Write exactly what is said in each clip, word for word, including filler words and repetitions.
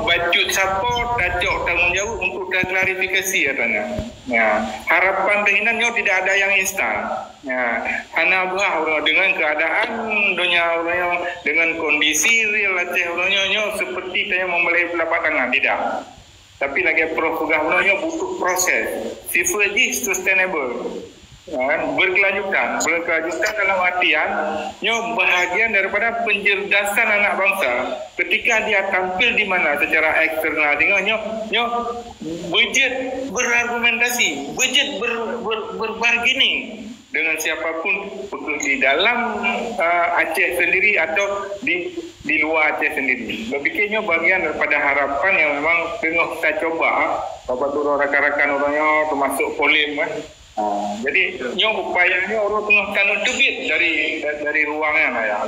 Bacut sapo tacok tanggong jaweueb untuk taklarifikasi katanya. Ya, harapan teuh inan nyoe tidak ada yang instan. Ya, hana bah uroe dengan keadaan donya uroe nyoe, dengan kondisi real Aceh uroe nyoe, nyoe seperti tanya memulai telapak tangan, tidak. Tapi lagèe Prof peugah uroe nyoe butuh proses. Sifat jih sustainable. Ya, berkelanjutan. Berkelanjutan dalam artian nyoe bahagian daripada pencerdasan anak bangsa. Ketika dia tampil di mana secara eksternal, tengok nyoe, nyoe beujeuet berargumentasi, beujeuet ber, ber, berbargaining dengan siapapun, di dalam uh, Aceh sendiri atau di di luar Aceh sendiri. Berpikir nyoe bagian daripada harapan yang memang tengah kita cuba. Bapak turun rakan-rakan orang nyoe termasuk Polim kan. Ha, jadi nyoe upaya nyoe orang tengah tanut teubiet dari dari ruang nyan lah ya.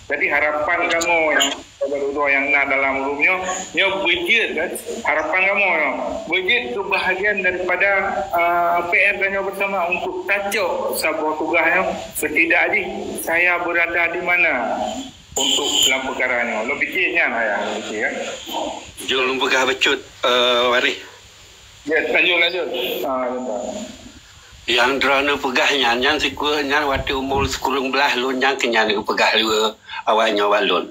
Jadi harapan kamu yang Bapak Duduk yang na dalam room nyoe, nyoe beujeuet kan. Harapan kamu nyoe beujeuet kebahagiaan daripada uh, P R dan nyoe bersama untuk tacok saboh tugas nyoe. Setidak jih saya berada di mana untuk dalam perkara nyoe. Lôn pikir nyan ayah, lôn pikir ya. Jom lôn peugah bacut uh, Waris. Ya, lanjut lanjut. Ah, bentar. Yang droeneuh peugah nyan, nyan siku nyan watèe umur sikureueng blah lôn nyan keu nyan geupeugah lé awak nyoe bak lôn.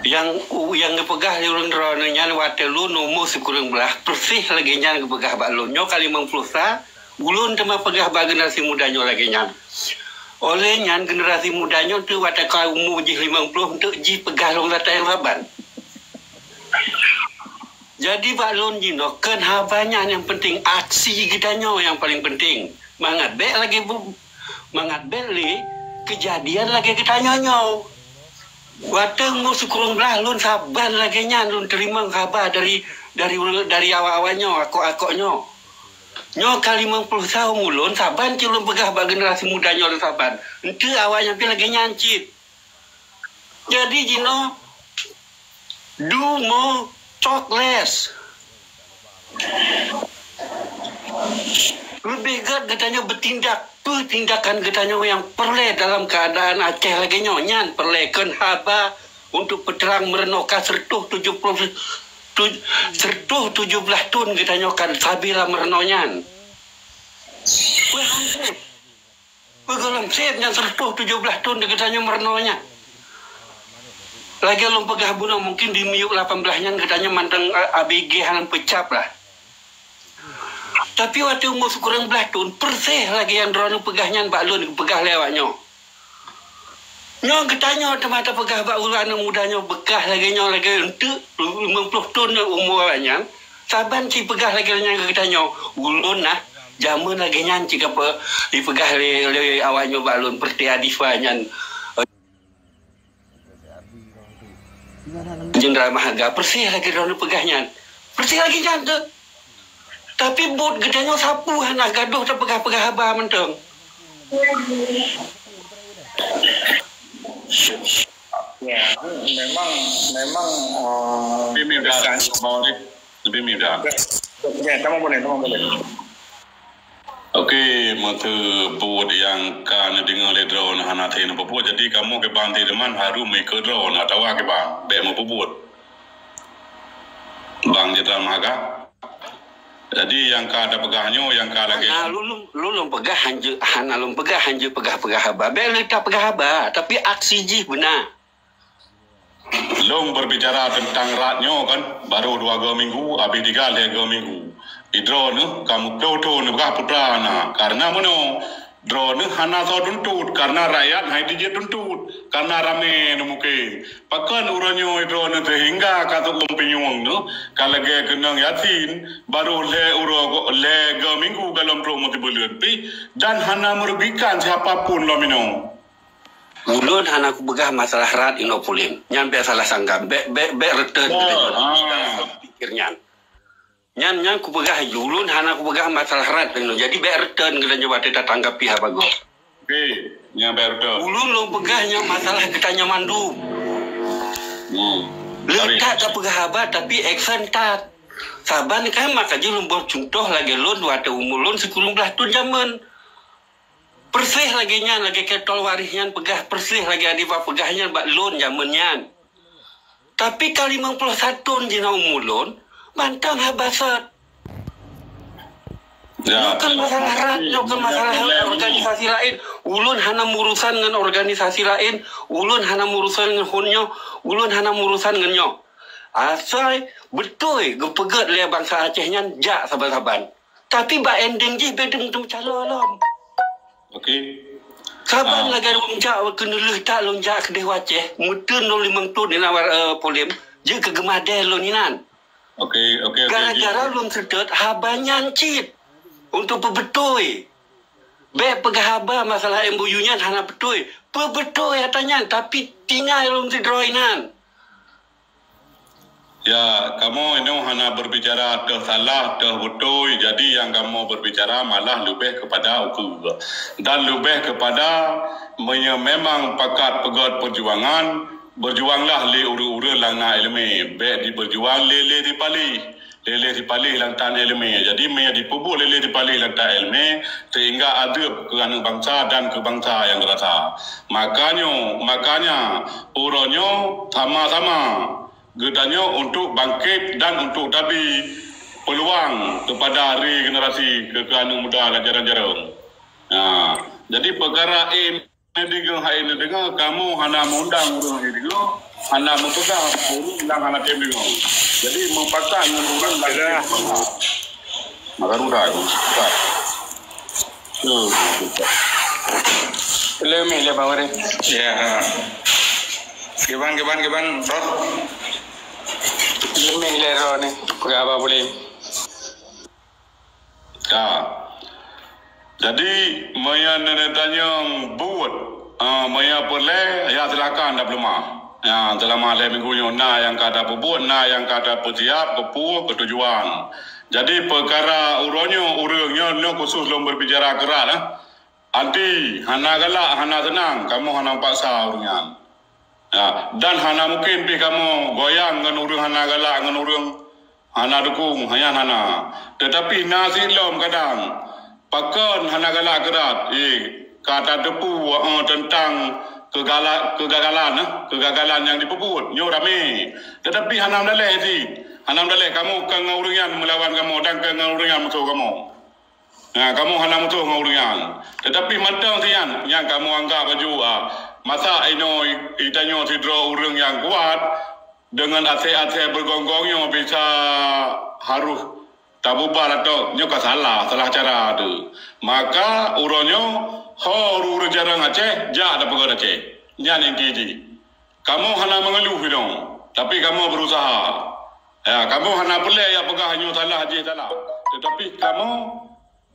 Yang yang geupeugah lé ureueng droeneuh nyan watèe lôn umur sikureueng blah persis lagèe nyan geupeugah bak lôn. Nyoe ka limong ploh sa, ulôn teuma peugah bak generasi muda nyoe lagèe nyan. Oleh nyan generasi muda nyoe teuk watèe ka umur jih limong ploh teuk jipeugah lôn gata nyang saban. Jadi bak lôn jinoe kon haba nyan nyang penting, aksi geutanyoe nyang paling penting. Mangat bèk lagèe bu, mangat bèk lé keujadian lagèe geutanyoe nyoe. Watèe umur sikureueng blah lôn saban lagèe nyan lôn teurimong haba dari dari dari awak-awak nyoe, akok-akok nyoe. Nyoe ka limong ploh sa umur lôn saban cit lôn peugah bak generasi muda nyoe lôn saban. Enteuk awak nyan pih lagèe nyan cit. Jadi jinoe do more talk less. Leubeh gèt geutanyoe beutindak. Peue tindakan geutanyoe nyang peureulèe dalam keuadaan Aceh lagèe nyoe? Nyan peureulèe kheun haba untuk peutrang meurunoe ka seratus tujuh puluh tu-, seratus tujuh blah thon geutanyoe ka sabe lam meurunoe nyan. Peue han trép? Peue gohlom trép nyan seratus tujuh blah thon geutanyoe meurunoe nyan? Lagèe lôn peugah bunoe, mungkin di miyueb lapan blah nyan geutanyoe mantong, eh, A B G hana peucab lah. Tapi watèe umur sikureueng blah thon, persis lagèe nyang droeneuh peugah nyan bak lôn geupeugah lé awak nyoe. Nyoe geutanyoe teuma tapeugah bak ureueng aneuk muda nyoe beukah lagèe nyoe, lagèe enteuk limong ploh thon nyoe umur awak nyan, saban cit peugah lagèe nyan keu geutanyoe, ulôn nah jameun lagèe nyan cit ka peu-, jipeugah lé, lé awak nyoe bak lôn, Pertiwi Adifa nyan. Jenderal Mahaga, persis lagèe droeneuh peugah nyan. Persis lagèe nyan tu. Tapi buet geutanyoe sapeue hana gadôh tapeugah-peugah haba mantong. Ya, memang memang uh, Lebih mudah. Lebih mudah. Ya, kamu boleh, kamu boleh. Okey, meuteupeue buet nyang ka neudeungoe lé droeneuh hana thèe neupeubuet. Jadi kamoe kiban teuma harôh meuikot droeneuh atawa kiban bèk meupeubuet. Bang Jenderal Mahaga. Jadi nyang ka tapeugah nyoe, nyang ka lagèe Hana lôn, lôn, lôn peugah hanjeuet, hana lôn peugah hanjeuet peugah-peugah haba. Bèk lé tapeugah haba, tapi aksi jih beuna. Lôn berbicara tentang rat nyoe kan, baru dua go minggu, habis tiga lhèe go minggu. Di droeneuh ka meuploh thon neupeugah putra hana. Karena meunoe, droeneuh hana soe tuntut, karena rakyat hai jijeuet tuntut, karena ramè neumuké. Pakon uroe nyoe droeneuh sehingga ka seuuem pinyueng nyoe, ka lagèe keunong Yasin, baru lhèe uroe go-, lhèe go minggu golom trok meusibuleuen pih, dan hana merugikan siapa pun lom inoe. Ulôn hana kupeugah masalah rat inoe Pulim. Nyan bèk salah sangka. Bèk, bèk, bèk reutôn. Oh, geutanyoe ah. Pikir nyan. Nyan, nyan kupeugah, ulôn hana kupeugah masalah rat inoe. Jadi bèk reutôn geutanyoe watèe tatanggapi haba gob. Okey, nyan bèk reutôn. Ulôn lôn peugah nyan masalah geutanyoe mandum. Hmm. Leutak tapeugah haba tapi action that. Saban kan maka jih lôn boh cuntoh lagèe lôn watèe umur lôn sikureueng blah thon jameun. Persis lagèe nyan, lagèe Ketol Waréh nyan peugah, persis lagèe Adiba peugah nyan bak lôn jameun nyan. Tapi ka limong ploh satu thôn jih na umu lôn, mantong haba sot. Ya. Nyoe kan masalah rat, nyoe kan masalah organisasi laén. Ulôn hana meurusan ngon organisasi laén, ulôn hana meurusan ngon thôn nyoe, ulôn hana meurusan ngon nyoe. Asai beutôi geupeugèt lé bansa Aceh nyan jak saban-saban. Tapi bak ending jih bèk teumeuteumeutaloe lom. Okey. Saban lagèe lôn jak, keuneulheueh that lôn jak keudéh u Aceh, meuteun lôn limong thôn inan, eh, polem, jeuet keu geumadèe lôn inan. Okey, okey, okey. Gara-gara lôn seutôt haba nyan cit untuk peubeutôi. Bèk peugah haba masalah M O U nyan hana beutôi. Peubeutôi ata nyan, tapi tinggai lôn sidroe inan. Ya, kamoe inoe hana berbicara teuh salah, teuh beutôi. Jadi, nyang kamoe berbicara malah leubeh kepada ukeue. Dan leubeh kepada, meunyoe memang pakat peugèt perjuangan, berjuanglah lé ureueng-ureueng nyang na ileumèe. Bèk dibeujuang lé-lé dipalih. Lé-lé dipalih lam tan ileumèe. Jadi, meunyoe dipeubuet lé-lé dipalih lam tan ileumèe, sehingga azeub keu aneuk bansa dan keu bansa nyang rasa. Makanyoe, makanya, uroe nyoe sama-sama geutanyoe untuk bangkit dan untuk tabi peuluang kepada regenerasi keu, keu aneuk muda dan jareueng-jareueng. Nah, jadi peukara em Deungoe hai neudeungoe, kamoe hana meundang ureueng hai deungoe, hana meupeugah ureueng nyang hana tem deungoe. Jadi, meupakat ngon ureueng nyang tem deungoe. Maka rudai, meupakat. Leumeh lé Bang Waréh. Ya. Kiban, kiban, kiban, Bro. Leumeh lé droeneuh, peugah haba puléh. Ya. Jadi, meunyoe neutanyong buet, ah, meunyoe peureulèe, ya silakan tapeuleumah. Ya, seulama lhèe minggu nyoe na nyang ka tapeubuet, na nyang ka tapeusiap, keu peue, keu tujuan. Jadi, peukara uroe nyoe, ureueng nyoe, nyoe khusus lôn berbicara keu rat, eh. Anti, hana galak, hana seunang, kamoe hana paksa ureueng nyan. Ya, dan hana mungken pih kamoe goyang ngon ureueng hana galak ngon ureueng hana dukung, nyan hana. Tetapi na sit lom kadang, pakon hana galak keu rat, eh, ka tateupeue, eh, teuntang keugala-, keugagalan, eh, keugagalan nyang jipeubuet. Nyoe ramé. Tetapi hana meudaleh sit. Hana meudaleh kamoe ka ngon ureueng nyan meulawan kamoe dan ka ngon ureueng nyan musoh kamoe. Nah, kamoe hana musoh ngon ureueng nyan. Tetapi mantong sit nyan, nyan kamoe anggap laju, ah, masa inoe i-, itanyoe sidroe ureueng nyang kuat, deungon asèe-asèe beugonggong nyoe bisa harôh tabubar atau nyoe ka salah, salah cara teuh. Maka uroe nyoe, ho ureueng-ureueng jareueng Aceh, jak tapeugöt Aceh. Nyan inti jih. Kamoe hana meungeuluh inoe, tapi kamoe beurusaha. Ya, kamoe hana peureulèe jak peugah nyoe salah, jih salah. Tetapi kamoe,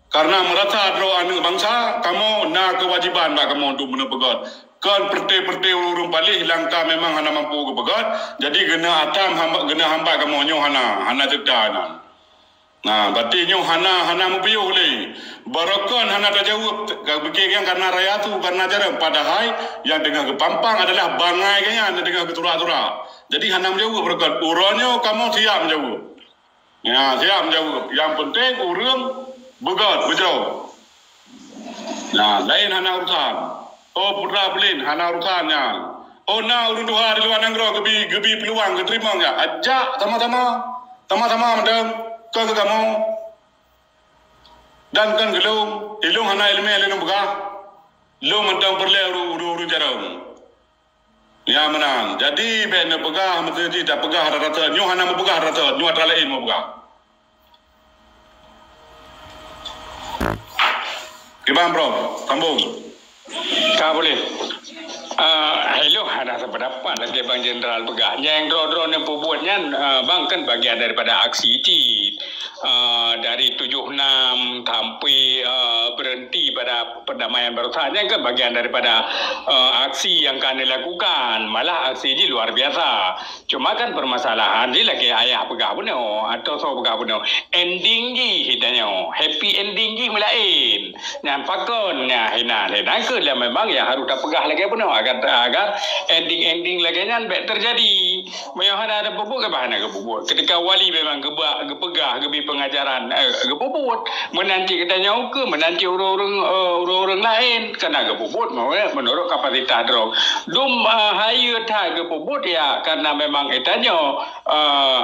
kareuna meurasa droe aneuk bansa, kamoe na keuwajéban bak kamoe untuk meuneuk peugöt. Kon peureté-peureté ureueng paléh nyang ka memang hana mampu geupeugöt, jadi geuna atam hamba, geuna hambat kamoe nyoe hana, hana ceuta nyan. Nah, berarti nyoe hana, hana meupiôh lé. Barokon hana tajaweueb, ka pike nyan kareuna raya tu, kareuna jareueng. Padahai nyang teungoh geupampang adalah bangai geuh nyan nyang teungoh geusurak-surak. Jadi hana meujaweueb barokon. Uroe nyoe kamoe siap meujaweueb. Ya, siap meujaweueb. Nyang penting ureueng beugöt, beujroh. Nah, laén hana urusan. Oh, putra Belin, hana urusan nyan. Oh, na ureueng tuha di luwa nanggroe geubi, geubi peuluang geuteurimong nyan. Ajak sama-sama. Sama-sama mantong. Kon keu kamoe. Dan kon keu lôn. Ilôn hana ileumèe lôn peugah. Lôn mantong peureulèe ureueng-ureueng jareueng. Ya meunan. Jadi, bèk neupeugah, meusti jih tapeugah rata-rata. Nyoe hana meupeugah rata-rata. Nyoe atra laén meupeugah. Kiban, Prof. Sambung. Ka boleh. Ah, hello, hana sependapat lagèe Bang Jenderal peugah. Nyang droe-droe nyang peubuet nyan, ah, bang kan bagian daripada aksi cit. Ah, dari tujuh enam sampai, ah, berhenti pada perdamaian baroesa nyan kan bagian daripada, ah, aksi yang ka dilakukan. Malah aksi jih luar biasa. Cuma kan permasalahan jih lagèe ayah peugah bunoe atau soe peugah bunoe. Ending jih tanyoe, happy ending jih meulaén. Nyan pakon, nyan hinan, hinan keuh lah memang nyang harôh tapeugah lagèe bunoe agar, agar ending-ending lagèe nyan bèk teujadi. Meunyoe hana ada peubuet, kiban hana geupeubuet. Ketika wali memang geuba-, geupeugah, geubri pengajaran, eh, geupeubuet. Meunan cit geutanyoe ukeue, meunan cit ureuëng-ureuëng, eh, ureuëng-ureuëng laén, kana geupeubuet, meunurot kapasitas droe. Dum, eh, hayeue that geupeubuet, ya, karena memang geutanyoe, eh,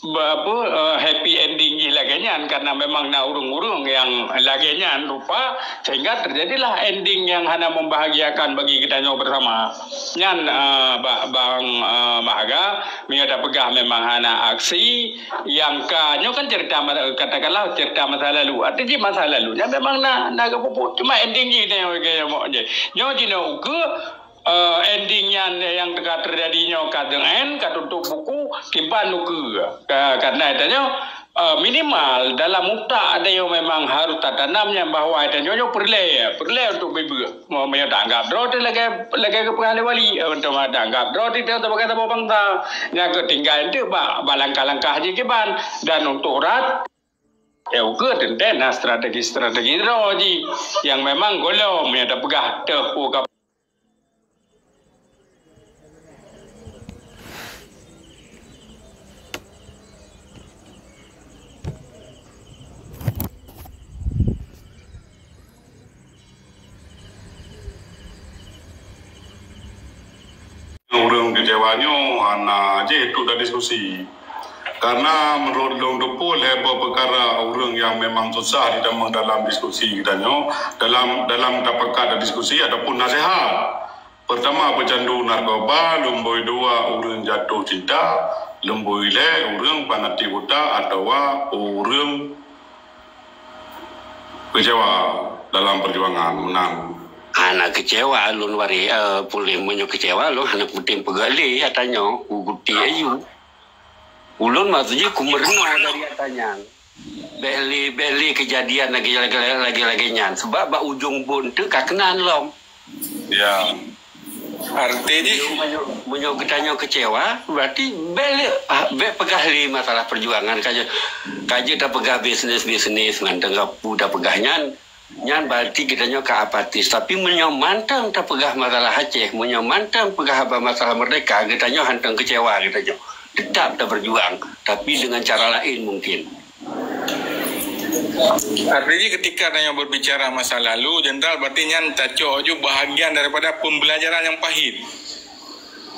ba-, apa, eh, happy ending jih lagée nyan, karena memang na ureuëng-ureuëng nyang lagée nyan rupa, sehingga terjadilah ending nyang hana membahagiakan bagi geutanyoe bersama. Nyan, eh, ba-, bang, eh, Mahaga, meunyoe tapeugah memang hana aksi, nyang ka, nyoe kan cerita ma-, katakanlah cerita masa lalu. Arti jih masa lalu nyan memang na, na geupeubuet. Cuma ending jih nyoe, nyoe jinoe ukeue, eh, ending nyan nyang teuka terjadi nyoe ka deungon, ka tutup buku, kiban ukeue. Ka, karena geutanyoe, eh, minimal dalam utak geutanyoe memang harus tatanam nyan bahwa geutanyoe nyoe peureulée, peureulée untuk beubuet. Meunyoe taanggap droe teuh lagée, lagée geupeugah lé wali, eh, untuk taanggap droe teuh sebagai saboh bangsa, nyan keuh tinggai enteuk bak, bak langkah-langkah jih kiban. Dan untuk rat, ya, ukeue teuntée na strategi-strategi droe jih nyang memang gohlom, meunyoe tapeugah teuh peue ka Ureuëng keucewa nyoe hana jih untuk tadiskusi. Karena menurut lôn teupeu lhée boh peukara ureuëng nyang memang susah ditamong dalam diskusi geutanyoe, dalam, dalam tapakat dan diskusi ataupun nasihat. Pertama, pecandu narkoba, lumboi dua, ureuëng jatuh cinta, lumboi lhée, ureuëng fanatik buta atawa ureuëng keucewa dalam perjuangan meunan. Hana keucewa lôn waréh, eh, puléh meunyoe keucewa lôn hana kutem peugah lé geutanyoe, ku guti ayu. Ulôn maksud jih ku meurunoe dari gata nyan. Bék lé, bék lé keujadian lagée, lagée, lagée, lagée nyan. Sebab bak ujong bôn teuk ka keunan lom. Ya. Arti jih, meunyoe, meunyoe geutanyoe keucewa, berarti bék lé, ah, bék peugah lé masalah perjuangan. Ka jeuet, ka jeuet tapeugah bisnis-bisnis mantong ka pu tapeugah nyan. Nyan berarti geutanyoe ka apatis. Tapi meunyoe mantong tapeugah masalah Aceh, meunyoe mantong peugah haba masalah merdeka, geutanyoe hantong keucewa geutanyoe. Tetap taperjuang, tapi dengan cara lain mungkin. Artinya ketika tanyoe berbicara masa lalu, Jenderal, berarti nyan tacok ju bahagian daripada pembelajaran yang pahit.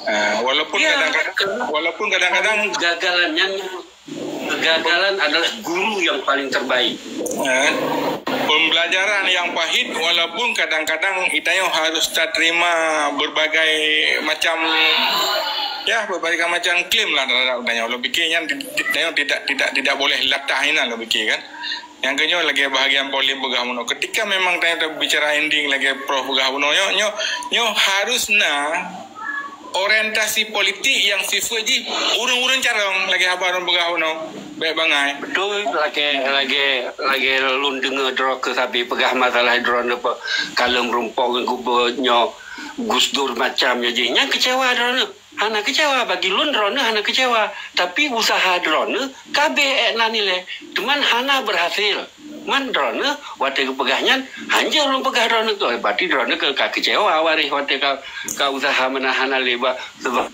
Ah, walaupun Ya, kadang-kadang, betul. walaupun kadang-kadang Gagalan nyan, kegagalan adalah guru yang paling terbaik. Eh, pembelajaran yang pahit, walaupun kadang-kadang geutanyoe harus taterima berbagai macam, ya, berbagai macam klaim lah terhadap geutanyoe. Lôn pikir nyan ti-, ti-, geutanyoe tidak, tidak, tidak boleh latah inan lôn pikir kan. Nyang keunyoe lagée bahagian Pauline peugah meunoe. Ketika memang tanyoe tabicara ending lagée Prof peugah meunoe, nyoe, nyoe, nyoe harus na orientasi politik nyang sifeuet jih ureuëng-ureuëng carông lagée haba droeneuh peugah bunoe, bék bangai. Betul, lagée, lagée, lagée lôn deungoe droe keu sabe peugah masalah droeneuh pe-, kalon meurumpok ngon gubernur nyoe Gus Dur macam nyoe jih. Nyan keucewa droeneuh. Hana keucewa, bagi lôn droeneuh hana keucewa. Tapi usaha droeneuh ka abéh ék na nilai. Teuma hana berhasil. Man droeneuh watée geupeugah nyan, hanjeuet lôn peugah droeneuh tu, berarti droeneuh ka, ka keucewa waréh watée ka, ka usaha meunahan lé ba, sebab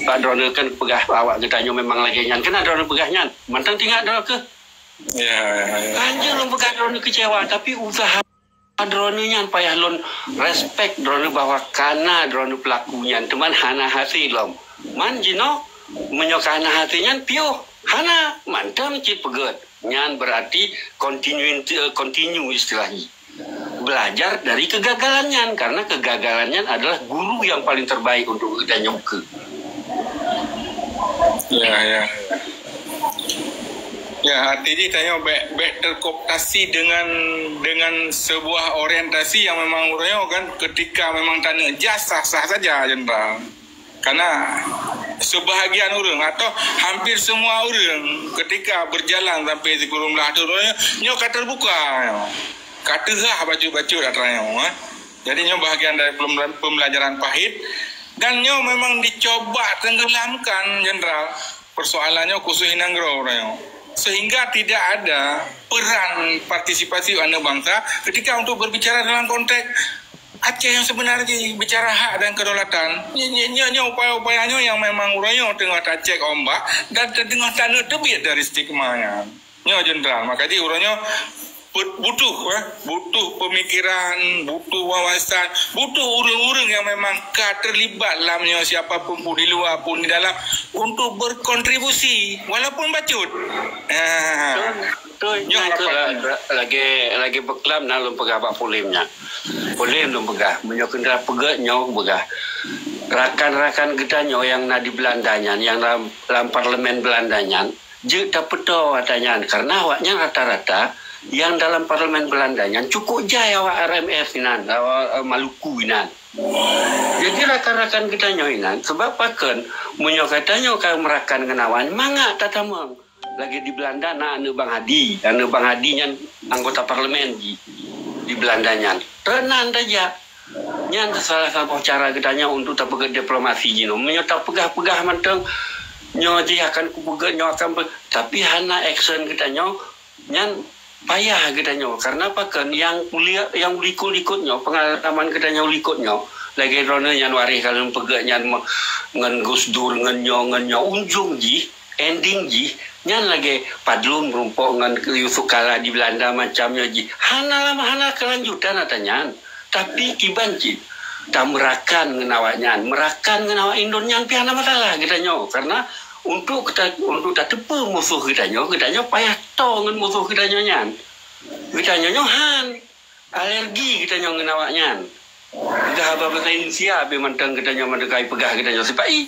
bak droeneuh kan peugah awak geutanyoe memang lagée nyan. Keunan droeneuh peugah nyan, mantong teuingat droe keuh. Ya, ya, ya. Hanjeuet lôn peugah droeneuh keucewa, tapi usaha droeneuh nyan payah lôn respect droeneuh bahwa kana droeneuh pelaku nyan, teuma hana hase lom. Man jinoe, meunyoe ka hana hase nyan piôh, hana, mantong cit peugét. Nyan berarti continue, eh, continue istilah jih. Belajar dari kegagalan nyan, karena kegagalan nyan adalah guru yang paling terbaik untuk geutanyoe ukeue. Ya, ya. Ya, arti jih tanyoe bék, bék terkooptasi dengan, dengan sebuah orientasi yang memang uroe nyoe kan ketika memang taneuk jas sah-sah saja, Jenderal. Karena sebahagian ureuëng atau hampir semua ureuëng ketika berjalan sampai sikureueng blaih thon, nyoe ka terbuka, nyoe ka teuhah bacut-bacut atra nyoe, eh. Jadi nyoe bahagian dari pembela-, pembelajaran pahit dan nyoe memang dicoba tenggelamkan, Jenderal. Persoalan nyoe khusus di nanggroe uroe nyoe. Sehingga tidak ada peran partisipasi aneuk bangsa ketika untuk berbicara dalam konteks Aceh nyang sebenar jih, bicara hak dan kedaulatan. Nyoe, nyoe, nyoe, nyoe upaya-upaya nyoe nyang memang uroe nyoe teungoh tacek ombak dan teungoh taneuk teubiet dari stigma nyan. Nyoe jeuneural, maka jih uroe nyoe bu-, butuh, eh, butuh pemikiran, butuh wawasan, butuh ureuëng-ureuëng nyang memang ka terlibat lam nyoe, siapa pun, pun di luar pun di dalam, untuk berkontribusi walaupun bacut. Ah. Betul, betul. Nyoe nyan apa? La-, la-, lagi, lagi beuklam na lôn peugah bak Polem nyan. Polem lôn peugah, meunyoe keuneuk peugah nyoe peugah. Rakan-rakan geutanyoe nyang na di Belanda nyan, nyang lam, lam parlemen Belanda nyan, jeuet tapeutoe ata nyan, karena awaknyan rata-rata nyang dalam parlemen Belanda nyan cukup jai awak R M F inan, awak, eh, Maluku inan. Jadi rakan-rakan geutanyoe inan, sebab pakon, meunyoe geutanyoe ka meurakan ngon awaknyan, mangat tatamong. Lagée di Belanda na aneuëk Bang Hadi. Aneuëk Bang Hadi nyan anggota parlemen jih di Belanda nyan. Teuk nan tajak. Nyan salah saboh cara geutanyoe untuk tapeugét diplomasi jinoe. Meunyoe tapeugah-peugah mantong, nyoe jih akan kupeugét, nyoe akan pe-, tapi hana action geutanyoe, nyan payah geutanyoe. Karena pakon nyang kuliah, nyang likot-likot nyoe, pengalaman geutanyoe likot nyoe, lagée droeneueh nyan waréh ka lôn peugét nyan me-, ngon Gus Dur, ngon nyoe, ngon nyoe, ujong jih, ending jih, nyan lagée padlom meurumpok ngon Yusuf Kala di Belanda macam nyoe jih. Hana lama, hana keulanjutan ata nyan. Tapi kiban cit, tameurakan ngon awaknyan, meurakan ngon awak Indon nyan pih hana masalah geutanyoe. Karena untuk kita, untuk tateupeue musoh geutanyoe, geutanyoe payah toe ngon musoh geutanyoe nyan. Geutanyoe nyoe han. Alergi geutanyoe ngon awaknyan. Peugah haba bahasa Indonesia, habéh mantong geutanyoe meudeungai peugah geutanyoe sipa-i.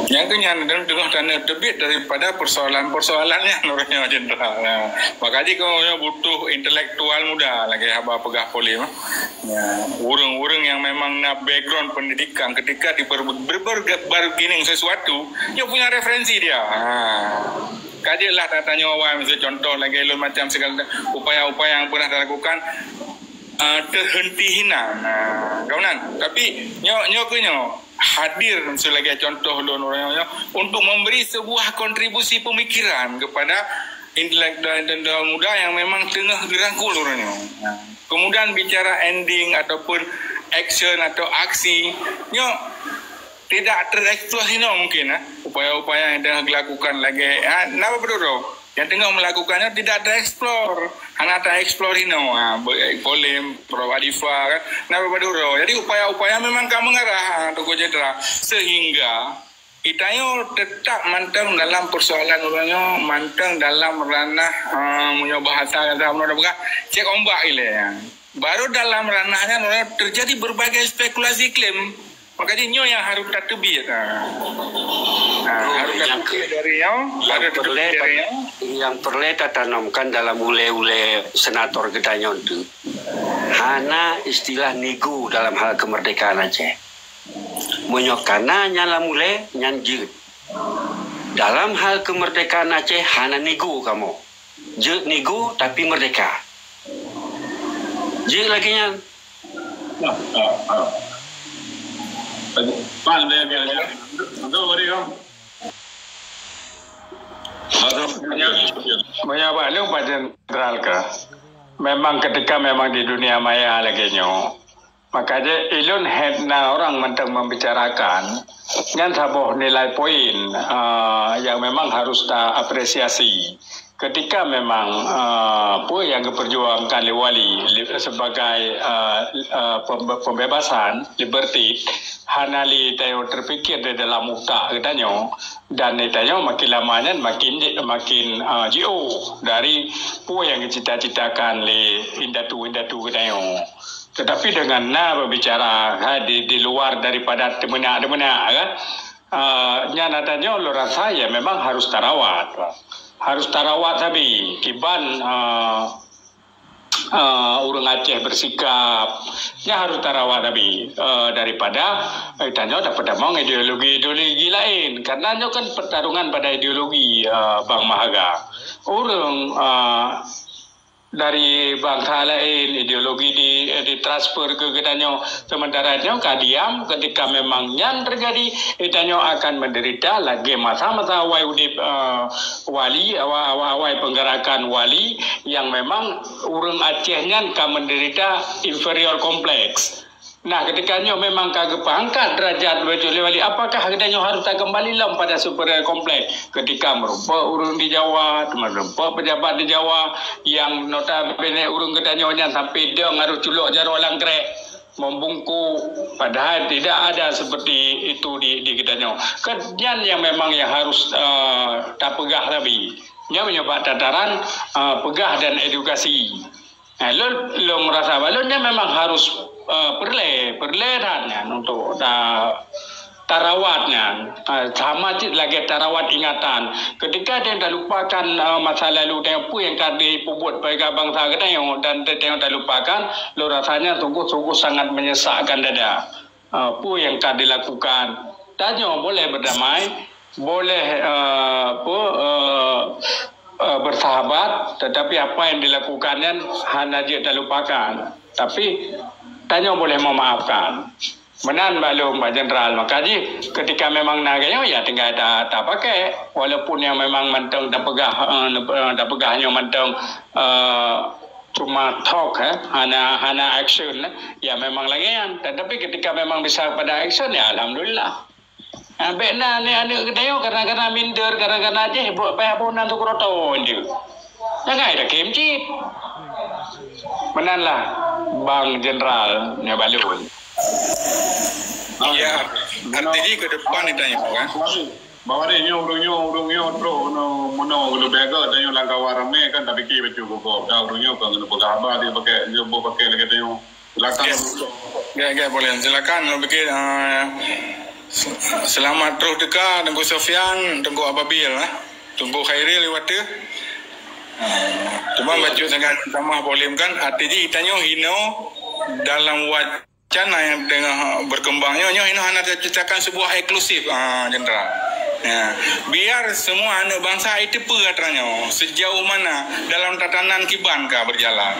Nyang keu nyan teungoh taneuk teubiet daripada persoalan-persoalan nyan uroe nyoe jeuneural. Nah, maka jih keunoe butuh intelektual muda lagée haba peugah Polem. Ya, ureuëng-ureuëng nyang memang na background pendidikan ketika di ber-, ber-, ber-, bargaining sesuatu, dia punya referensi dia. Ha. Kajeut lah tatanyoe awai, miseu contoh lagée lôn macam segala upaya-upaya nyang pernah talakukan, ah, terhenti hina. Nah, kawanan. Tapi nyoe, nyoe keuh nyoe hadir sebagai contoh lôn uroe nyoe untuk memberi sebuah kontribusi pemikiran kepada intelektual-intelektual muda yang memang teungoh geurangkul uroe nyoe. Nah, kemudian bicara ending ataupun action atau aksi, nyoe tidak tereksplor hinoe mungkin, eh. Upaya-upaya yang tengah dilakukan lagi, ha, napa paduro? Yang tengah melakukannya tidak tereksplor. Hana tereksplor hinoe, ha, Polem, Prof Adifa, kan. Napa paduro? Jadi upaya-upaya memang ka mengarah, ha, Teungku Jenderal. Sehingga kita nyoe tetap mantong dalam persoalan uroe nyoe, mantong dalam ranah, ha, meunyoe bahasa, bahasa meunyoe peugah, cek ombak ilée. Baru dalam ranah nyan terjadi berbagai spekulasi klaim. Maka jih nyoe nyang harôh tateubiet. Ha. Ha, harôh tateubiet dari nyoe, harôh tateubiet dari nyoe. Nyang peureulée tatanomkan dalam ulée-ulée senator geutanyoe tu, hana istilah nego dalam hal kemerdekaan Aceh. Meunyoe kana nyan lam ulée, nyan jeuet. Dalam hal kemerdekaan Aceh hana nego kamoe. Jeuet nego tapi merdeka. Jeuet lagée nyan. Pan dia dia. Betul, betul. Meunyoe bak lôn Pak Jenderal ka, memang ketika memang di dunia maya lagée nyoe, maka jih ilôn hét na orang mantong membicarakan, nyan saboh nilai poin, ah, yang memang harus ta apresiasi. Ketika memang, ah, peue yang diperjuangkan lé Wali li-, sebagai, ah, ah, pembe-, pembebasan, liberty, hana lé tanyoe terpikir di dalam utak geutanyoe, dan tanyoe makin lama nyan makin, makin, ah, jiôh dari peue nyang geucita-citakan lé indatu-indatu geutanyoe. Tetapi dengan na berbicara, ha, di, di luar daripada teumeunak-teumeunak, kan, ah, nyan ata nyoe lôn rasa ya memang harus tarawat. Harus tarawat sabe kiban, ah, ah, ureuëng Aceh bersikap, nyan harus tarawat sabe, eh, daripada, eh, tanyoe tapeutamong ideologi-ideologi laén. Karena nyoe kan pertarungan pada ideologi, eh, Bang Mahaga. Ureuëng, eh, dari bansa laén, ideologi di, ditransfer keu geutanyoe. Sementara nyoe ka diam, ketika memang nyan terjadi, geutanyoe akan menderita lagèe masa-masa awai udép, eh, Wali, awai, awai, awai penggerakan Wali yang memang ureueng Aceh nyan ka menderita inferior complex. Nah, ketika nyoe memang ka geupeungangkat derajat Wali, apakah geutanyoe harus takeumbali lom pada superior complex? Ketika meurumpok ureueng di Jawa, meurumpok pejabat di Jawa, yang notabene ureueng geutanyoe nyan sampai dong harus culok jaroe lam krek, membungkuk, padahal tidak ada seperti itu di, di geutanyoe. Kan nyan yang memang yang harus, eh, tapeugah tadi. Nyan meunyoe bak tataran, eh, peugah dan edukasi. Eh, lôn, lôn rasa bak lôn nyan memang harus, eh, peureulèe, peureulèe that nyan untuk ta-, tarawat nyan. Eh, sama cit lagèe tarawat ingatan. Ketika tanyoe talupakan, eh, masa lalu tanyoe, peue nyang ka jipeubuet bagi bansa geutanyoe dan tanyoe talupakan, lôn rasa nyan sungguh-sungguh sangat menyesakkan dada. Ah, peue nyang ka dilakukan. Tanyoe boleh berdamai, boleh, eh, apa, eh, eh, bersahabat, tetapi apa yang dilakukan nyan hana jeuet talupakan. Tapi tanyoe boleh memaafkan. Meunan bak lôn, Pak Jenderal. Maka jih, ketika memang na geutanyoe, ya tinggai ta-, tapakai. Walaupun nyang memang mantong tapeugah, eh, tapeugah nyoe mantong, eh, cuma talk, eh, hana, hana action, eh. Ya memang lagèe nyan. Tetapi ketika memang bisa pada action, ya alhamdulillah. Ah, bèk na aneuk-aneuk geutanyoe kadang-kadang minder, kadang-kadang jih buet payah boh nan tu keurotô je. Jangai dah khem cit. Meunan lah, Bang Jenderal, nyoe bak lôn. Ya, artinya ke depan ni tanya, kan? Bahwa dia nyoe, ureueng nyoe, ureueng nyoe trok meunoe, meunoe leubeh gèt, tanyoe lam kawan ramè kan, tapi ki bacut gugop. Dah ureueng nyoe kan keuneuk peugah haba, dia pakai, dia boh pakai lagèe tanyoe. Silakan. Ya. Ya, ya, boleh. Silakan, Teungku Bikil. Ah, se-, selamat troh teuka, Teungku Sofyan, Teungku Ababil, eh. Teungku Khairil lewat tu. Ah, cuma bacut sangat tamah boleh kan, artinya tanyoe hino dalam wacana yang tengah berkembang nyoe, nyoe hino hana terciptakan sebuah eksklusif, ah, Jenderal. Ya. Biar semua aneuk bangsa itu peue atra nyoe, sejauh mana dalam tatanan kiban ka berjalan.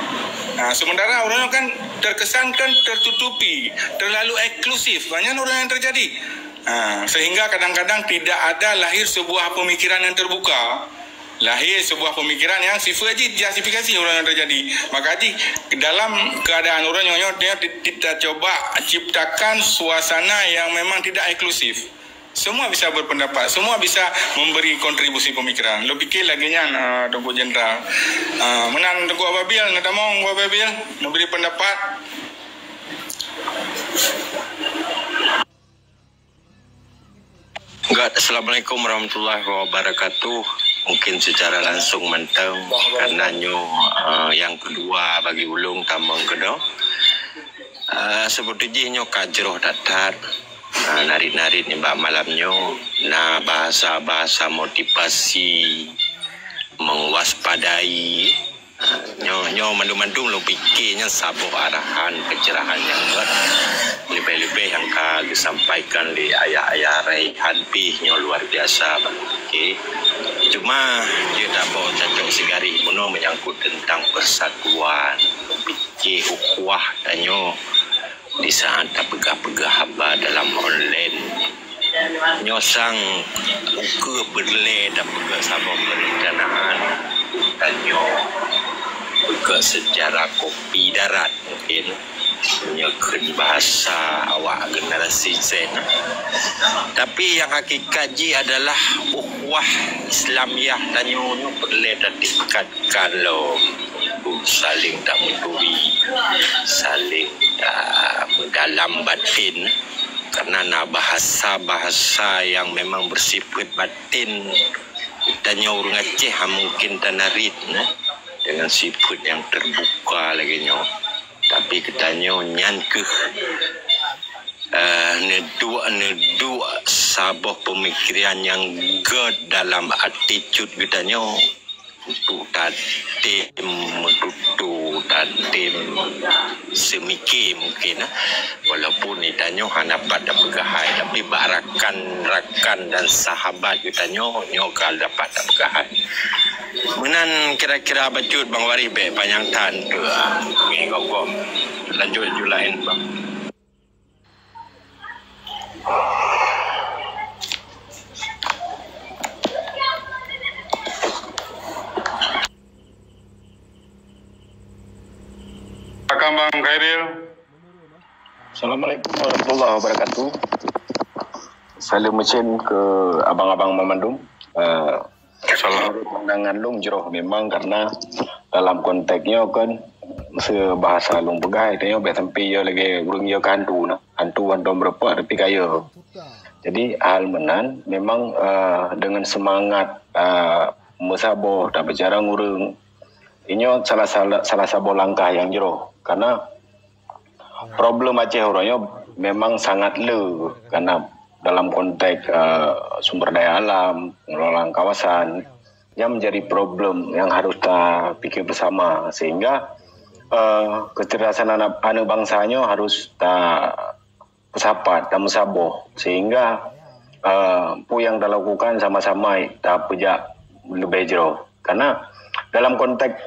Ah, sementara ureueng kan terkesan kan tertutupi, terlalu eksklusif. Banyak orang yang terjadi. Ah, sehingga kadang-kadang tidak ada lahir sebuah pemikiran yang terbuka. Lahir sebuah pemikiran yang sifat jih justifikasi orang yang terjadi. Maka jih dalam keadaan orang nyoe, nyoe, nyoe kita coba ciptakan suasana yang memang tidak eksklusif. Semua bisa berpendapat, semua bisa memberi kontribusi pemikiran. Lôn pikir lagèe nyan, ah, Teungku Jenderal. Ah, meunan Teungku Ababil, na tamong Teungku Ababil, memberi pendapat. Gèt, Assalamualaikum warahmatullahi wabarakatuh. Mungkin secara langsung mantong, karena nyoe, ah, yang kedua bagi ulôn tamong keunoe. Ah, seperti jih nyoe ka jroh that-that. Ah, narit-narit nibak malam nyoe na bahasa-bahasa motivasi, mewaspadai. Ah, nyoe, nyoe mandum-mandum lôn pike nyan saboh arahan pencerahan nyang gèt. Leubeh-leubeh nyang ka geusampaikan lé ayah-ayah Raihan pih nyoe luar biasa bak lôn pike. Cuma jeuet taboh cacok sigaréh meunoe menyangkut tentang persatuan. Lôn pike ukhuwah tanyoe di saat tapeugah-peugah haba dalam online. Nyoe sang ukeue beureulee tapeugah saboh perencanaan tanyoe peugah secara kopi darat mungkin. Nyoe kheun bahasa awak generasi Z. Tapi nyang hakikat jih adalah ukhuwah Islamiah tanyoe nyoe peureulèe tatingkatkan lom. Saléng tameuturi, saléng tameudalam batén. Karena na bahasa-bahasa nyang memang beusifeuet batén. Tanyoe ureueng Aceh han mungken tanarit, nah, dengan sifeuet nyang teubuka lagèe nyoe. Tapi geutanyoe nyan keuh, eh, neuduek-neuduek saboh peumikiran nyang gèt dalam atitut geutanyoe untuk tatem meututoe, tatem seumike mungken, eh. Walaupun geutanyoe hana pat tapeugah hai, tapi bak rakan-rakan dan sahabat geutanyoe, nyoe ka dapat tapeugah hai. Meunan kira-kira bacut Bang Waréh, bèk panyang that. Nyoe gob-gob. Lanjut ju laén, Bang. Silakan Bang Khairil. Assalamualaikum warahmatullahi wabarakatuh. Saleuem meucén keu abang-abang banmandum. Eh, Salam. Menurut pandangan lôn jroh memang, karena dalam konteks nyoe kan, meuseu bahasa lôn peugah, itu nyoe bèk sampai yo lagèe ureueng yo ka hantu nah. Hantu hántom meurumpok tapi kaya. Jadi hal meunan memang, eh, dengan semangat, eh, meusaboh dan bicara ngureueng, inyoe salah, salah, salah saboh langkah nyang jroh. Karena problem Aceh uroe nyoe memang sangat le, karena dalam konteks, eh, sumber daya alam, pengelolaan kawasan, yang menjadi problem yang harus ta pikir bersama, sehingga, eh, kecerdasan anak, anak bangsa nyoe harus ta peusapat dan meusaboh, sehingga, eh, peue nyang talakukan sama-sama tapeujak leubeh jroh. Karena dalam konteks